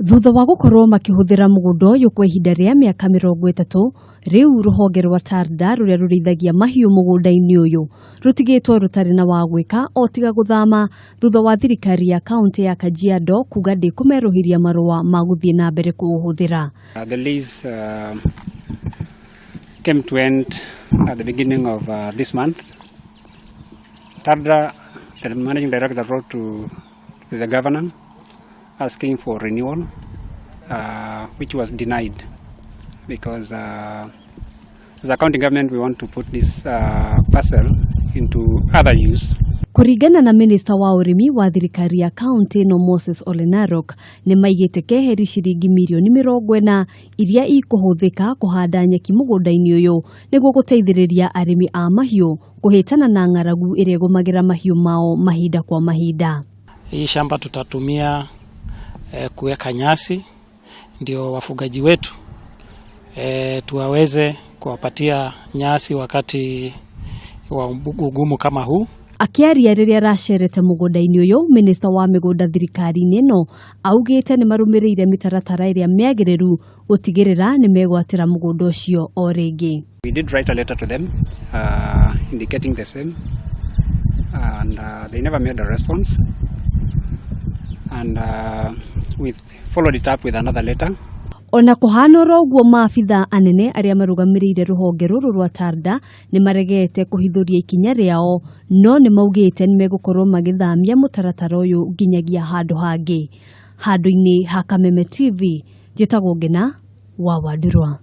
Thutha wa gũkorwo makĩhũthĩra mũgũnda ũyũ kwa ihinda rĩa mĩaka 30, rĩu rũhonge rwa Tarda rũrĩa rũrĩithagia mahiũ mũgũnda-inĩ ũyũ rũtigĩtwo rũtarĩ na wa gwĩka o tiga gũthama thutha wa thirikari ya kaunti ya Kajiado kuga ndĩkũmerũhĩria marũa ma gũthiĩ na mbere kũũhũthĩra. The lease came to end at the beginning of this month. Tarda, the managing director, wrote to the governor asking for renewal, which was denied because as a county government we want to put this parcel into other use. Kũringana na minista wa ũrĩmi wa thirikari ya kaunti ĩno Moses Ole Narok, nĩ maigĩte keheri ciringi mirioni 40 iria ikũhũthĩka kũhanda nyeki mũgũnda-inĩ ũyũ nĩguo gũteithĩrĩria arĩmi a mahiũ kũhĩtana na ng'aragu ĩrĩa ĩgũmagĩra mahiũ mao mahinda kwa mahinda. Hii shamba tutatumia kuweka nyasi ndio wafugaji wetu tuwaweze kuwapatia nyasi wakati wa ugumu kama huu. Akĩaria rĩrĩa aracerete mũgũnda-inĩ ũyũ, minista wa mĩgũnda thirikari-inĩ ĩno augĩte nĩ marũmĩrĩire mĩtaratara ĩrĩa mĩagĩrĩru gũtigĩrĩra nĩ megwatĩra mũgũnda ũcio o rĩngĩ. We did write a letter to them indicating the same, and they never made a response. And we followed it up with another letter. Ona kũhana oro ũguo, maabitha anene arĩa marũgamĩrĩire rũhonge rũrũ rwa Tarda nĩ maregete kũhithũria ikinya rĩao, no nĩ maugĩte nĩ megũkorwo magĩthamia mũtaratara ũyũ nginyagia handũ hangĩ. Handũ-inĩ ha Kameme TV, njĩtagwo Ngena wa Wandurwa.